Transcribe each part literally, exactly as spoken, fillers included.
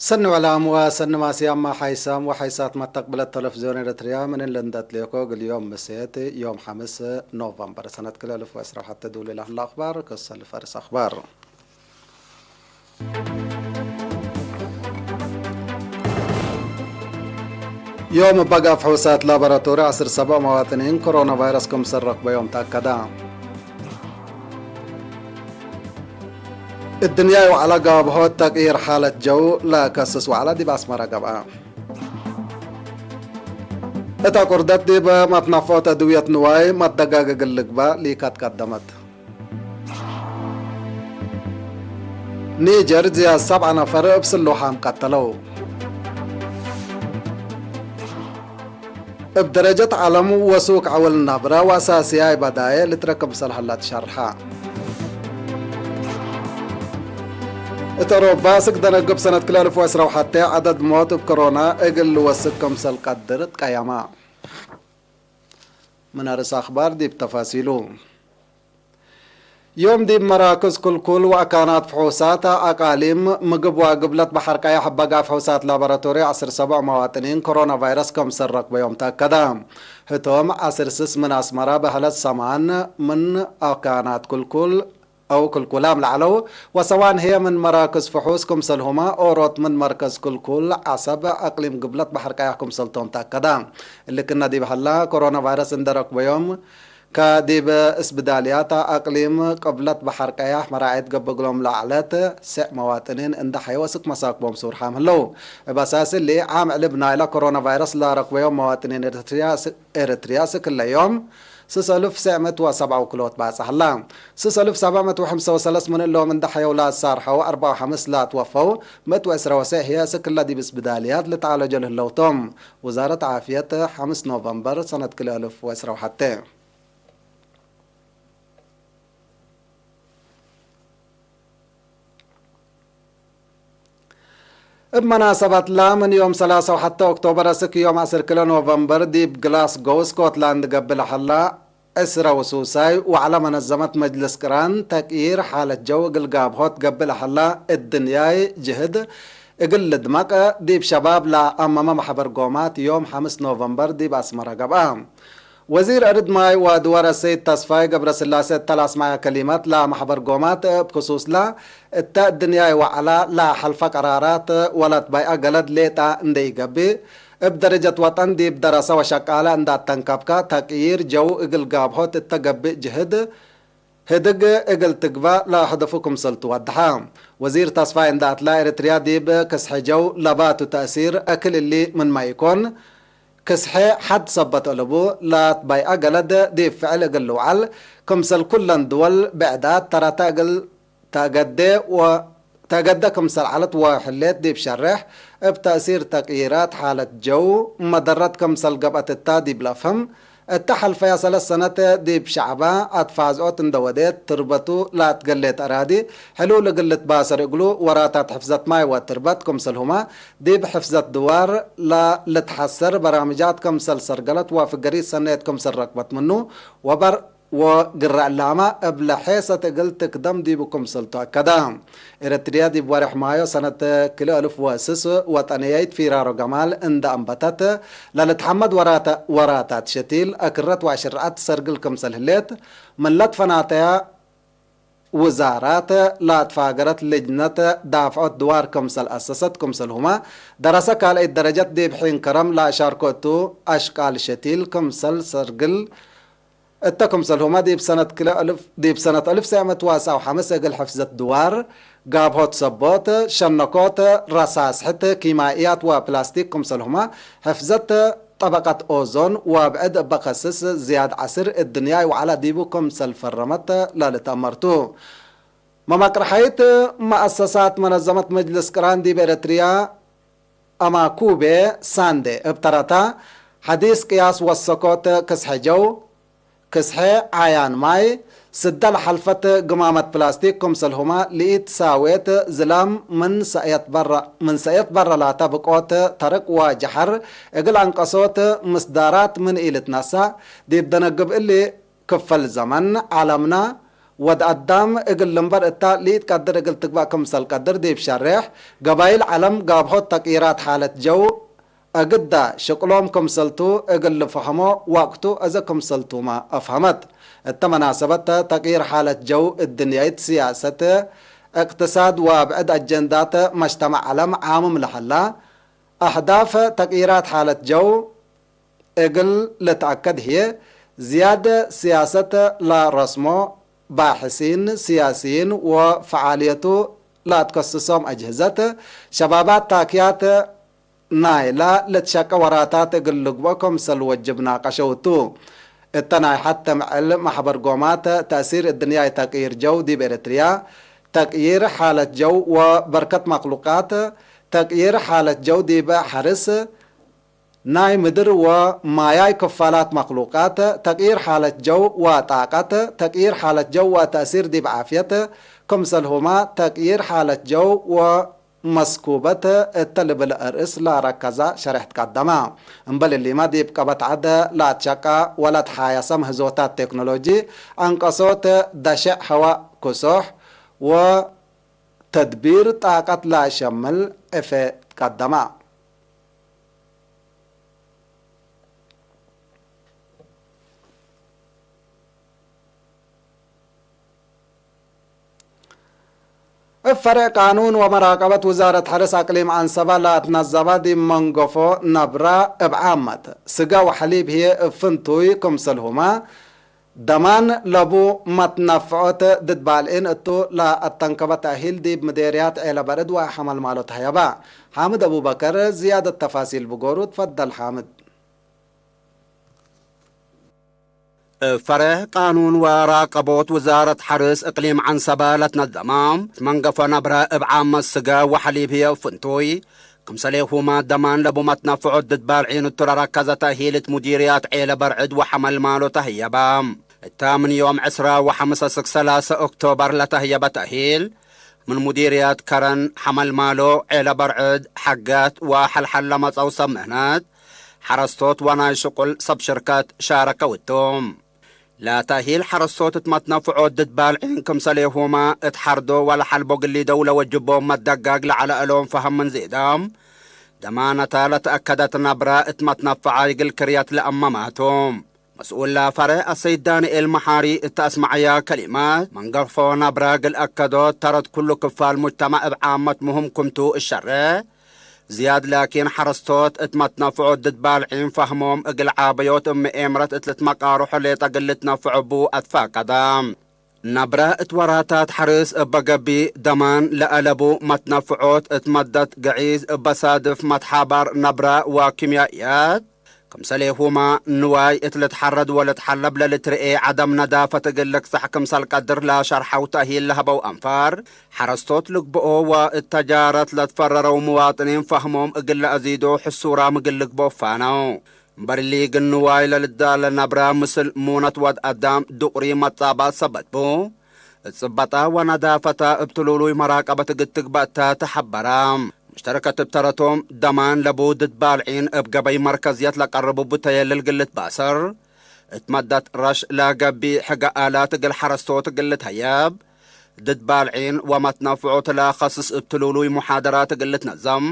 ሰኒ ወዕላም ወሰኒ ማስያም ሓይሳም ወሓይሳት መተቅብለት ተለፍዝዮን ኤረትርያ፣ ምን እለ እንዴ አትሌኮ እግል ዮም ምሴት ዮም ሐምስ ኖቨምበር ሰነት ክልኤ አልፍ ወዕስራ ወሐቴ ዱል ለሀለ አኽባር፣ ክሰል ፈርስ አኽባር። ዮም እበ ጋብ ፍሑሳት ላቦራቶሪ ዐስር ሰብዕ መዋጥኒን ኮሮና ቫይረስ ክምሰል ረክበዮም ተአከደ። እድንያይ ወዐለ ጋብሆት ተቅይር ሓለት ጀው ለከስስ ወዐለ ዲብ አስመረ ገብአ። እት አቁርደት ዲብ መትነፍዖት አድውየት ንዋይ መትደጋግ እግል ልግበእ ሊካት ቀደመት። ኒጀር ዝያድ ሰብዐ ነፈር እብ ስሉሓም ቀተለው። እብ ደረጀት ዐለም ወሱክ ዐውል ነብረ ወአሳስያይ በዳዬ ልትረክብ ክምሰል ሀላ ትሸርሐ። እት አውሮፓ፣ ስክ ደነግብ ሰነት ክልኤ አልፍ ወዕስራ ወሐቴ ዐደድ ሞት እብ ኮሮና እግል ልወስክ ክምሰል ቀድር ትቀየመ። ምን አርእስ አኽባር ዲብ ተፋሲሉ። ዮም ዲብ መራክዝ ክልኩል ወአካናት ፍሑሳት አቃሊም ምግብ ወግብለት በሐር ቀያሕ እበ ጋብ ፍሑሳት ላቦራቶሪ ዐስር ሰብዕ መዋጥኒን ኮሮና ቫይረስ ክምሰል ረክበዮም ተአከደ። ህቶም ዐስር ስስ ምን አስመረ በህለት ሰማን ምን አካናት ክልኩል አው ክልኩላም ለዐለው ወሰዋን ህዬ ምን መራክዝ ፍሑስ ክምሰልሁመ ኦሮት ምን መርከዝ ክልኩል ዐሰብ አቅሊም ግብለት በሐር ቀያሕ ክምሰልቶም ተአከደ። እሊ ክነ ዲብ ሀላ ኮሮና ቫይረስ እንዴ ረክበዮም ከዲብ እስብዳልያት አቅሊም ቅብለት በሐር ቀያሕ መራዐየት ገብእ እግሎም ለዐለት ስዕ መዋጥኒን እንዴ ሐየወ ስክ መሳክቦም ሱርሓም ህለው። እብ አሳስ እሊ፣ ዓም ዕልብ ናይለ ኮሮና ቫይረስ ለረክበዮም መዋጥኒን ኤረትርያ ስ-፣ ኤረትርያ ስክ እለ ዮም ስስ አልፍ ስዕ ምእት ወሰብዓ ወክልኦት ባጽሕ ህላ። ስስ አልፍ ሰብዕ ምእት ወሐምሳ ወሰለስ ምን እሎም እንዴ ሐየው ለአሳርሐው አርበዕ ወሐምስ ለአትወፈው ምእት ወዕስራ ወሰዕ ህዬ ስክ እለ ዲብ እስብዳልያት ልትዓለጆ ለህለው ቶም። ውዛረት ዓፍየት፣ ሐምስ ኖቨምበር ሰነት ክልኤ አልፍ ወዕስራ ወሐቴ። እብ መናሰበትላ፣ ምን ዮም ሰላሳ ወሐቴ ኦክቶበር አስክ ዮም ዐስር ክልኤ ኖቨምበር ዲብ ግላስጎው ስኮትላንድ ገብእ ለሀላ፣ ዕስረ ወሱሳይ ወዐለ መነዘመት መጅልስ ቅራን ተቅዪር ሓለት ጀው እግል ጋብሆት ገብእ ለሀላ እድንያይ ጅህድ እግል ልድመቅ ዲብ ሸባብ ለአመመ መሕበር ጎማት ዮም ሐምስ ኖቨምበር ዲብ አስመረ ገብአ። ወዚር እርድ ማይ ወአድዋር አሰይድ ተስፋይ ገብረስላሴ እተ ለአስመዐ ከሊመት ለመሕበር ጎማት እብ ክሱስለ እተ እድንያይ ወዐለ ለሐልፈ ቀራራት ወለትበይዐ ገለድ ሌጣ እንዴ ኢገብእ፣ እብ ደረጀት ወጠን ዲብ ደረሰ ወሸቃለ እንደ አተንከብከ፣ ተቅዪር ጀው እግል ጋብሆት እተ ገብእ ጅህድ ህድግ እግል ትግበእ ለሀደፉ ክምሰል ትወድሐ። ወዚር ተስፋይ እንደ አትላ፣ ኤረትርያ ዲብ ክስሐ ጀው ለባቱ ተእሲር አክል እሊ ምንመ ኢኮን፣ ክስሐ ሐድ ሰበት አለቡ ለትበይዐ ገለድ ዲብ ፍዕል እግል ልውዐል፣ ክምሰል ኩለን ድወል ብዕዳት ተረተ እግል ተአገዴ ወ-፣ ተአገደ ክምሰል ዐለት ወህሌት ዲብ ሸሬሕ፣ እብ ተእሲር ተቅይራት ሓለት ጀው መደረት ክምሰል ገብአት እታ ዲብ ለፍህም፣ እተ ሐልፈያ ሰለስ ሰነት ዲብ ሸዐበ አትፋዝዖት እንደ ወዴት፣ ትርበቱ ለአትገሌት አራዲ ሕሉል እግል ልትባሰር እግሉ፣ ወራታት ሕፍዘት ማይ ወትርበት ክምሰልሁመ፣ ዲብ ሕፍዘት ድዋር ለልትሐሰር በራምጃት ክምሰል ሰርገለት ወፍገሪት ሰኔት ክምሰል ረክበት ምኑ፣ ወበር ወግረ ዕላመ እብለ ሔሰት እግል ትክደም ዲቡ ክምሰል ተአከደ። ኤረትርያ ዲብ ወሬሕ ማዮ ሰነት ክልኤ አልፍ ወስስ ወጠንየይት ፊራሮ ገማል እንደ አንበተት፣ ለልትሐመድ ወራተ-፣ ወራታት ሸቲል፣ አክረት ወአሽርዐት ሰርግል ክምሰል ህሌት፣ ምን ለትፈናተያ ውዛራት ለአትፋገረት ልጅነት ዳፍዖት ድዋር ክምሰል አሰሰት ክምሰልሁመ፣ ደረሰ ካልአይት ደረጀት ዲብ ሒን ከረም ለአሻርኮ እቱ አሽቃል ሸቲል ክምሰል ሰርግል፣ እተ ክምሰልሁመ ዲብ ሰነት ክልኤ አልፍ፣ ዲብ ሰነት አልፍ ሰዕ ምእት ወአስዕ ወሐምስ እግል ሕፍዘት ድዋር፣ ጋብሆት ሰቦት፣ ሸነኮት፣ ረሳስሕት፣ ኪማእያት ወፕላስቲክ ክምሰልሁመ፣ ሕፍዘት ጠበቀት ኦዞን ወብዕድ እበ ከስስ ዝያድ ዐስር እድንያይ ወዐለ ዲቡ ክምሰል ፈረመት ለልትአመርቱ። መማቅርሐይት መአሰሳት መነዘመት መጅልስ ቅራን ዲብ ኤረትርያ፣ አማኩቤ ሳንዴ እብ ተረታ፣ ሐዲስ ቅያስ ወሰኮት ክስሐ ጀው፣ ክስሐ ዓያን ማይ፣ ስደ ለሐልፈት ግማመት ፕላስቲክ ክምሰልሁመ፣ ለኢትሳዌት ዝላም ምን ሰእየት በረ፣ ምን ሰእየት በረ ላተ ብቆት ተርቅ ወጀሐር እግል አንቀሶት ምስዳራት ምን ኢልትነሰእ፣ ዲብ ደነግብ እሊ ክፈል ዘመን፣ ዐለምነ ወድ አዳም እግል ልንበር እታ ሊትቀድር እግል ትግበእ ክምሰል ቀድር ዲብ ሸሬሕ፣ ገባይል ዐለም ጋብሆት ተቅይራት ሓለት ጀው አግዳ ሽቅሎም ክምሰልቱ እግል ልፍሀሞ ወቅቱ አዘ ክምሰልቱመ አፍሀመት። እተ መናሰበት ተቅይር ሓለት ጀው እድንያይት፣ ስያሰት፣ እቅትሳድ ወብዕድ አጀንዳት መጅተመዕ ዐለም ዓምም ለሀላ፣ አህዳፍ ተቅይራት ሓለት ጀው እግል ልትአከድ ህዬ፣ ዝያድ ስያሰት ለረስሞ ባሕሲን፣ ስያስይን ወፈዓልየቱ ለአትከስሶም አጅህዘት፣ ሸባባት ታክያት ናይላ ልትሸቄ ወራታት እግል ልግብኦ ክምሰል ወጅብ ናቀሸው ቱ። እተ ናይ ሐቴ ምዕል መሕበር ጎማት ተእሲር እድንያይ ተቅይር ጀው ዲብ ኤረትርያ፣ ተቅይር ሓለት ጀው ወበርከት መክሉቃት፣ ተቅይር ሓለት ጀው ዲብ ሐርስ፣ ናይ ምድር ወማያይ ክፋላት መክሉቃት፣ ተቅይር ሓለት ጀው ወጣቀት፣ ተቅይር ሓለት ጀው ወተእሲር ዲብ ዓፍየት፣ ክምሰልሁመ ተቅይር ሓለት ጀው ወመስኩበት እተ ልብል አርእስ ለረከዘ ሸሬሕ ትቀደመ። እምበል እሊመ፣ ዲብ ቀበት ዐድ ለአትሸቀ ወለትሓየሰ ምህዞታት ቴክኖሎጂ፣ አንቀሶት ደሸዕ ሀዋእ ክሶሕ ወ ተድቢር ጣቀት ለአሸምል ዕፌ ትቀደመ። እብ ፈሬዕ ቃኑን ወመራቀበት ውዛረት ሐርስ አቅሊም ዐንሰበ ለአትነዘበ ዲብ መንገፎ ነብረ እብ ዓመት ስገ ወሐሊብ ህዬ እብ ፍንቱይ ክምሰልሁመ፣ ደማን ለቡ መትነፍዖት ድድ ባልዒን እቱ ለአተንከበ ተእሂል ዲብ ምዴርያት ዔለ በርዕድ ወሐመልማሎ ተህየበ። ሓምድ አቡበከር ዝያደት ተፋሲል ብጎሩ። ትፈደል ሓምድ። እብ ፈሬዕ ቃኑን ወራቀቦት ውዛረት ሐርስ እቅሊም ዐንሰበ ለትነዘመ መንገፎ ነብረ እብ ዓመት ስገ ወሐሊብ ህዬ እብ ፍንቱይ ክምሰሌሁመ ደማን ለቡ መትነፍዖት ድድ ባልዒን እቱ ለረከዘ ተእሂል እት ሙዲርያት ዔለ በርዕድ ወሐመልማሎ ተህየበ። እተ ምን ዮም ዕስራ ወሐምሰ እስክ ሰላሰ ኦክቶበር ለተህየበ ተእሂል፣ ምን ሙዲርያት ከረን፣ ሐመልማሎ፣ ዔለ በርዕድ፣ ሐገት ወሐልሐል ለመጸው ሰብ ምህነት፣ ሐረስቶት ወናይ ሽቁል ሰብ ሽርከት ሻረከው ቱ። ለተእሂል ሐረስቶት እት መትነፍዖት ድድ ባልዒን ክምሰሌሁመ እት ሐርዶ ወለሐልቦ ግሊደው ለወጅቦም መደጋግ ለዐለ እሎም ፈሀም ምን ዜዳም፣ ደማነተ ለተአከደት ነብረ እት መትነፈዐ እግል ክርየት ለአመማቱ። መስኡል ለፈሬዕ አሰይድ ዳንኤል መሓሪ እት አስመዐያ ከሊመት፣ መንገፎ ነብረ እግል አከዶት ተረት ኩሉ ክፋል ሙጅተማዕ እብ ዓመት ምህም ክምቱ እሸሬ፣ ዝያድ ላኪን ሐረስቶት እት መትነፍዖት ድድ ባልዒን ፈህሞም እግል ዓበዮት እብ ምኤምረት እት ልትመቃርሖ ሌጠ እግል ልትነፍዖ ቡ አትፋቀደ። ነብረ እት ወራታት ሐርስ እበ ገቢእ ደማን ለአለቡ መትነፍዖት እት መደት ገዒዝ እበ ሳድፍ መትሓባር ነብረ ወኪምያእያት፣ ክምሰሌሁመ ንዋይ እት ልትሐረድ ወልትሐለብ ለልትርኤ ዐደም ነዳፈት እግል ልክሰሕ ክምሰል ቀድር ለሸርሐው ተእሂል ለሀበው አንፋር፣ ሐረስቶት ልግብኦ ወእት ተጃረት ለትፈረረው ምዋጥኒን ፈህሞም እግል ለአዚዶ ሕሱራም እግል ልግብኦ ፋነው። እምበል እሊ ግን ንዋይ ለልዳለ ነብረ ምስል ሙነት ወድ አዳም ዱቅሪ መጻባት ሰበት ቡ። እት ጽበጣ ወነዳፈታ እብ ትሉሉይ መራቀበት እግል ትግበእ ተ ተሐበረ። ሙሽተረከት እብ ተረቶም፣ ደማን ለቡ ድድ ባልዒን እብ ገበይ መርከዝየት ለቀርቡ ቡተየ ለልግል ልትባሰር፣ እት መደት ረሽ ለገቢእ ሕገ አላት እግል ሐረስቶት እግል ልትሀየብ፣ ድድ ባልዒን ወመትነፍዖት ለከስስ እብ ትሉሉይ ሙሓደራት እግል ልትነዘም፣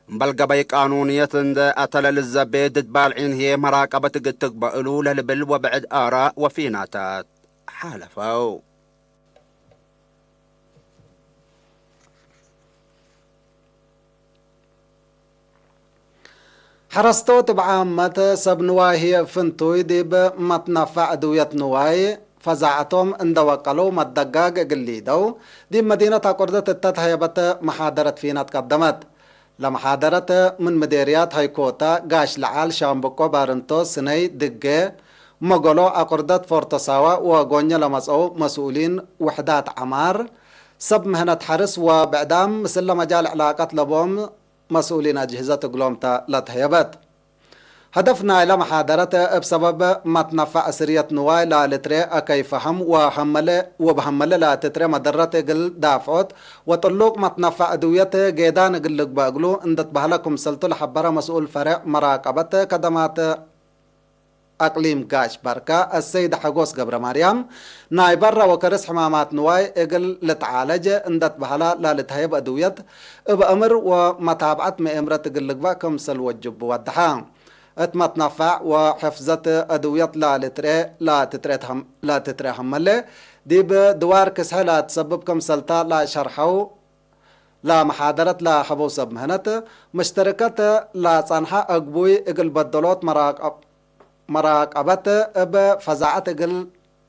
እምበል ገበይ ቃኑንየት እንዴ አተለ ልዘቤ ድድ ባልዒን ህዬ መራቀበት እግል ትግበእ እሉ ለልብል ወብዕድ አራእ ወፊናታት ሓለፈው። ሐረስቶት እብ ዓመት ሰብ ንዋይ ህዬ እብ ፍንቱይ ዲብ መትነፈዕ ዕድውየት ንዋይ ፈዛዐቶም እንደ ወቀለው መደጋግ እግል ሊደው፣ ዲብ መዲነት አቁርደት እተ ተህየበት መሓደረት ፊናት ቀደመት። ለመሓደረት ምን ምዴርያት ሀይኮታ፣ ጋሽ ለዓል፣ ሻምብቆ፣ ባርንቶ፣ ስነይ፣ ድጌ፣ መገሎ፣ አቁርደት፣ ፎርቶ ሳዋ ወጎኘ ለመጸው መስኡሊን ውሕዳት ዐማር፣ ሰብ ምህነት ሐርስ ወብዕዳም ምስለ መጃል ዕላቀት ለቦም መስኡሊን አጅህዘት እግሎም ተ ለተህየበት። ሀደፍ ናይለ መሓደረት እብ ሰበብ መትነፈዕ እስርየት ንዋይ ለልትሬ አከይ ፈሀም ወሀመለ፣ ወበሀመለ ለትትሬ መደረት እግል ዳፍዖት ወጥሉቅ መትነፈዕ ዕድውየት ጌዳን እግል ልግበእ እግሉ እንድትበህለ ክምሰልቱ ለሐበረ መስኡል ፈሬዕ መራቀበት ከደማት አቅሊም ጋሽ ባርካ አሰይድ ሐጎስ ገብረማርያም፣ ናይ በረ ወከርስ ሕማማት ንዋይ እግል ልትዓለጅ እንደ ትበህላ ላልትሀየብ አድውየት እብ አምር ወመታብዐት መኤምረት እግል ልግበእ ክምሰል ወጅቡ ወደሐ። እት መትነፋዕ ወሕፍዘት አድውየት ላልትርኤ፣ ላትትርኤ ተሀም-፣ ላትትርኤ ሀመለ፣ ዲብ ድዋር ክስሐ ላትሰብብ ክምሰልታ ላሸርሐው፣ ለመሓደረት ለሀበው ሰብ ምህነት፣ መሽተረከት ለጸንሐ አግቡይ እግል በደሎት መራቀብ-፣ መራቀበት እብ ፈዛዐት እግል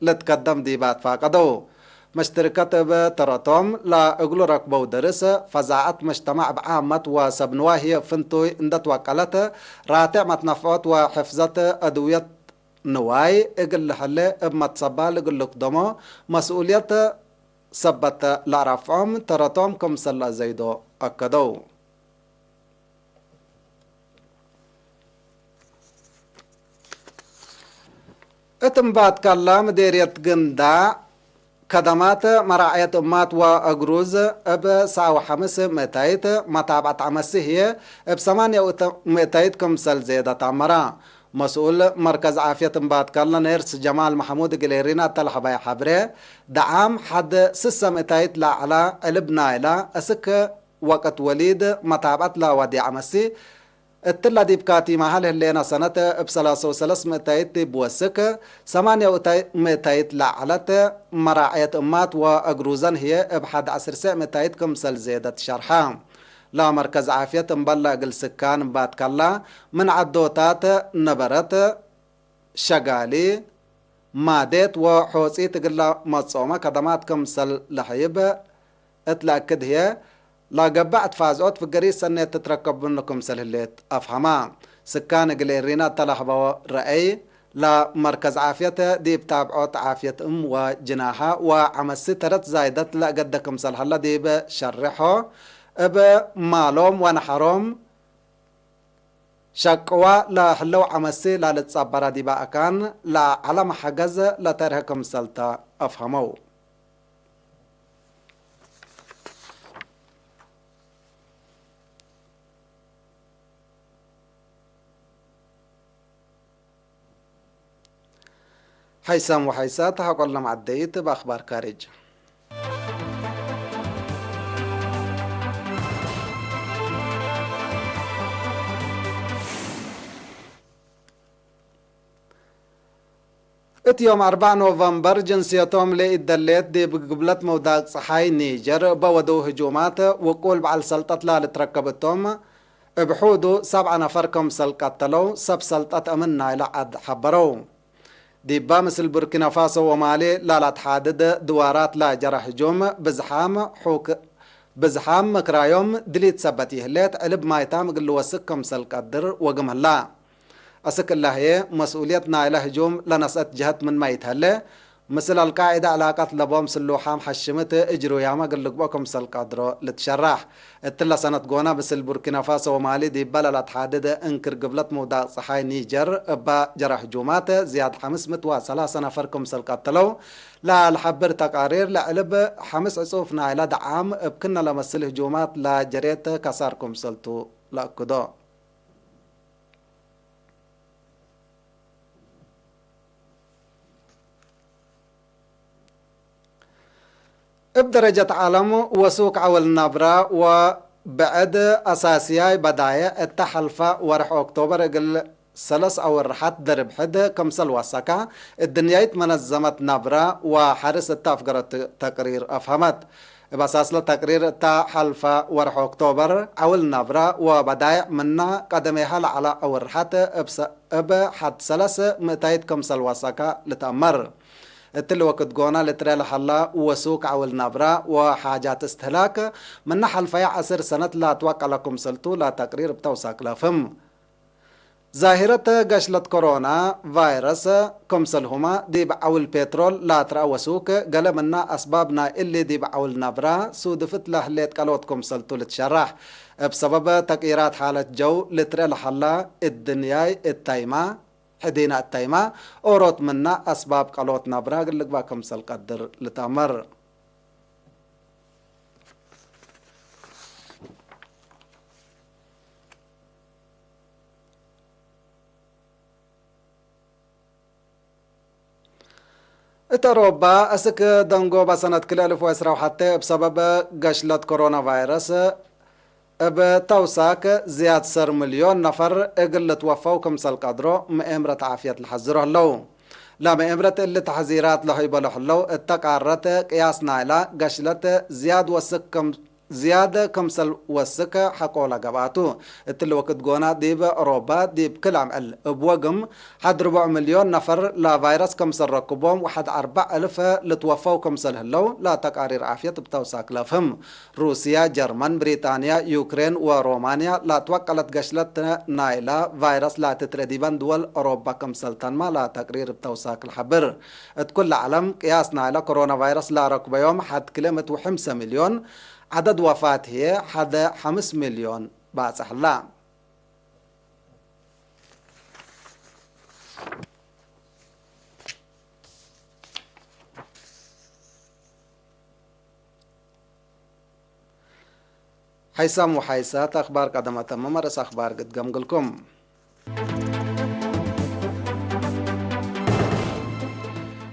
ልትከደም ዲበ አትፋቀደው። መሽተረከት እብ ተረቶም ለእግሉ ረክበው ደርስ፣ ፈዛዐት መጅተማዕ እብ ዓመት ወሰብ ንዋይ ህዬ ፍንቱይ እንደ ትወቀለት፣ ራቴዕ መትነፍዖት ወሕፍዘት አድውየት ንዋይ እግል ለሀለ እብ መትሰባል እግል ልክደሞ መስኡልየት ሰበት ለአራፍዖም ተረቶም ክምሰል ለአዘይዶ አከደው። እት እምባትካላ ምዴርየት ግንዳዕ ከደማት መራዕየት እማት ወአግሩዝ እብ ሰአው ሐምስ ምእታይት መታብዐት ዐመሲ ህዬ እብ ሰማንየ ምእታይት ክምሰል ዜደት አመራ። መስኡል መርከዝ ዓፍየት እምባትካላ ኔርስ ጀማል መሐሙድ እግል ኤሪና እተ ለሀበየ ሐብሬ፣ ደዓም ሐድ ስሰ ምእታይት ለአዕላ ዕልብ ናይላ እስክ ወቅት ወሊድ መታብዐት ለወዴ ዐመሲ፣ እትለ ዲብ ካቲማሀ ለህሌነ ሰነት እብ ሰላሰ ወሰለስ ምእታይት ዲብ ወስክ፣ ሰማንየ ምእታይት ለዐለት መራዕየት እማት ወአግሩዘን ህዬ እብ ሐድ ዐስር ምእታይት ክምሰል ዜደት ሸርሐ። ለመርከዝ ዓፍየት እምበል ለእግል ስካን እምባትካላ ምን ዐዶታት ነበረት፣ ሸጋሊ፣ ማዴት ወሖጺት እግል ለመጽኦመ ከደማት ክምሰል ለሐይብ እት ለአክድ ህዬ፣ ለገብእ ትፋዝዖት ፍገሪት ሰኔት ትትረከብ ምኑ ክምሰል ህሌት አፍሀማ። ስካን እግል ኤሪና እተ ለሀበወ ረአይ፣ ለመርከዝ ዓፍየት ዲብ ታብዖት ዓፍየት እም ወጅናሐ ወዐመሲ ተረት ዛይደት ለእገደ ክምሰል ሀለ ዲብ ሸርሖ፣ እብ ማሎም ወነሐሮም ሸቅዋ ለህለው ዐመሲ ላልትጸበረ ዲበ አካን ለዐለ መሐገዝ ለተርሀ ክምሰል ተ አፍሀመው። ሐይሳም ወሐይሳት ሐቆለ መዐደይት እብ አክባር ካርጅ። እት ዮም አርበዕ ኖቨምበር ጅንስየቶም ለኢደሌት ዲብ ግብለት መውዳቅ ጸሓይ ኒጀር በወደው ህጁማት ውቁል በዐል ሰልጠት ላልትረከብ እቶም፣ እብ ሑዱ ሰብዐ ነፈር ክምሰል ቀተለው ሰብ ሰልጠት አምን ናይለ ዐድ ሐበረው። ዲበ ምስል ቡርኪናፋሶ ወማሊ ላላትሓድድ ድዋራት ለጀረ ህጁም ብዝሓም ሑክ-፣ ብዝሓም ምክራዮም ድሊት ሰበት ይህሌት ዕልብ ማይታም እግል ልወስክ ክምሰል ቀድር ወግም ህላ። አስክ እለ ህዬ መስኡልየት ናይለ ህጁም ለነስአት ጀሀት ምንመ ኢተህሌ፣ ምስል አልቃዒደ ዕላቀት ለቦም ስሉሓም ሐሽምት እጅሩያመ እግል ልግብኦ ክምሰል ቀድሮ ልትሸራሕ። እትለ ሰነት ጎነ፣ ምስል ቡርኪናፋሶ ወማሊ ዲበ ለለአትሓድድ እንክር ግብለት ምውዳቅ ጸሓይ ኒጀር እበ ጀረ ህጁማት ዝያድ ሐምስ ምእት ወሰላሰ ነፈር ክምሰል ቀተለው ለልሐብር ተቃሪር፣ ለዕልብ ሐምስ ዕጹፍ ናይለ ደዓም እብ ክነ ለመስል ህጁማት ለጀሬት ከሳር ክምሰልቱ ለአክዶ። እብ ደረጀት ዐለም ወሱክ ዐውል ነብረ ወብዕድ አሳስያይ በዳይዕ እተ ሐልፈ ወርሕ ኦክቶበር እግል ሰለስ አወርሐት ደርብ ሕድ ክምሰል ወሰከ፣ እድንያይት መነዘመት ነብረ ወሐርስ እተ አፍገረት ተቅሪር አፍሀመት። እብ አሳስለ ተቅሪር እተ ሐልፈ ወርሕ ኦክቶበር ዐውል ነብረ ወበዳይዕ ምነ ቀደሜሃ ለዐለ አወርሐት እብ ሰ-፣ እብ ሐድ ሰለስ ምእታይት ክምሰል ወሰከ ልትአመር። እትሊ ወክድ ጎነ ልትርኤ ለሀላ ወሱክ ዐውል ነብረ ወሓጃት እስትህላክ ምነ ሐልፈየ ዐስር ሰነት ለአትወቀለ ክምሰልቱ ለተቅሪር እብ ተውሳክ ለአፍህም። ዛሂረት ገሽለት ኮሮና ቫይረስ ክምሰልሁመ ዲብ ዐውል ፔትሮል ለአትረአ ወሱክ፣ ገሌ ምነ አስባብ ናይ እሊ ዲብ ዐውል ነብረ ሱድፍት ለህሌት ቀሎት ክምሰልቱ ልትሸራሕ። እብ ሰበብ ተቅይራት ሓለት ጀው ልትርኤ ለሀላ እድንያይ እታይማ ሕዲነ እተይመ ኦሮት ምነ አስባብ ቀሎት ነብረ እግል ልግበእ ክምሰል ቀድር ልትአመር። እት አሮባ፣ እስክ ደንጎበ ሰነት ክልኤ እልፍ ወዕስራ ወሐቴ እብ ሰበብ ገሽለት ኮሮና ቫይረስ፣ እብ ተውሳክ ዝያድ ሰር ምልዮን ነፈር እግል ልትወፈው ክምሰል ቀድሮ፣ መኤምረት ዓፍየት ለሐዝሮ ህለው። ለመኤምረት እሊ ተሕዚራት ለሀይበ ለህለው፣ እተ ቃረት ቅያስ ናይላ ገሽለት ዝያድ ወስክ ክም፣ ዝያድ ክምሰል ወስክ ሐቆ ለገብአቱ። እትሊ ወክድ ጎና፣ ዲብ ኦሮባ፣ ዲብ ክል አምዕል እብ ወግም፣ ሐድ ርቡዕ ምልዮን ነፈር ለቫይረስ ክምሰል ረክቦም ወሐድ አርበዕ እልፍ ልትወፈው ክምሰል ህለው ለተቃሪር ዓፍየት እብ ተውሳክ ለፍህም። ሩስያ፣ ጀርመን፣ ብሪጣንያ፣ ዩክሬን ወሮማንያ ለትወቀለት ገሽለት ናይላ ቫይረስ ለትትርኤ ዲበን ድወል ኦሮባ ክምሰል ተንማ ለተቅሪር እብ ተውሳክ ለሐብር። እት ኩለ ዐለም ቅያስ ናይላ ኮሮና ቫይረስ ለረክበዮም ሐድ ክልኤ ምእት ወሐምሰ ሚልዮን፣ ዐደድ ወፋት ህዬ ሐደ ሐምስ ሚልዮን ባጽሕ ህላ። ሐይሳም ወሐይሳት አክባር ቀደመ ተምመ፣ መርአስ አክባር ግድ ገምግልኩም።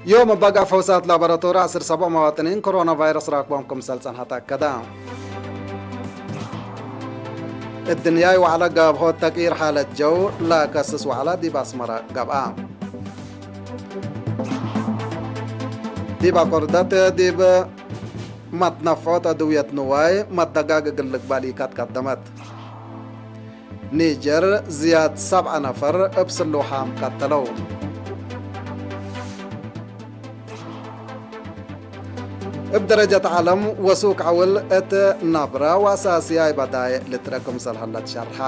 ዮም እበ አግአፍ ፈውሳት ላቦራቶሪ ዐስር ሰብዕ መዋጥኒን ኮሮና ቫይረስ ራክቦም ክምሰል ጸንሐ ተአከደ። እድንያይ ወዐለ ጋብሆት ተቅይር ሓለት ጀው ለከስስ ወዐለ ዲብ አስመረ ገብአ። ዲብ አኮርደት ዲብ መትነፍዖት አድውየት ንዋይ መደጋግ እግል ልግበእ ሊካት ቀደመት። ኒጀር ዝያድ ሰብዐ ነፈር እብ ስሉሓም ቀተለው። እብ ደረጀት ዐለም ወሱቅ ዐውል እት ነብረ ወአሳስያይ በዳይእ ልትረ ክምሰል ሀለ ትሸርሐ።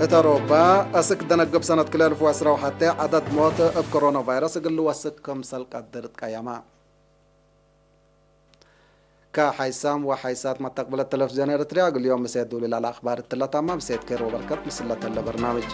እት አውሮፓ፣ አስክ ደነግብ ሰነት ክልኤ እልፍ ወዐስራ ወሐቴ ዐደድ ሞት እብ ኮሮና ቫይረስ እግል ልወስክ ክምሰል ቀድር ትቀየመ። ከሐይሳም ወሐይሳት መተቅብለት ተለፍዝዮን ኤረትርያ፣ እግል ዮም ምሴት ዱሊ ለአክባር እትለ ታመ፣ ምሴት ኬር ወበርከት ምስለ ተለ በርናምጅ።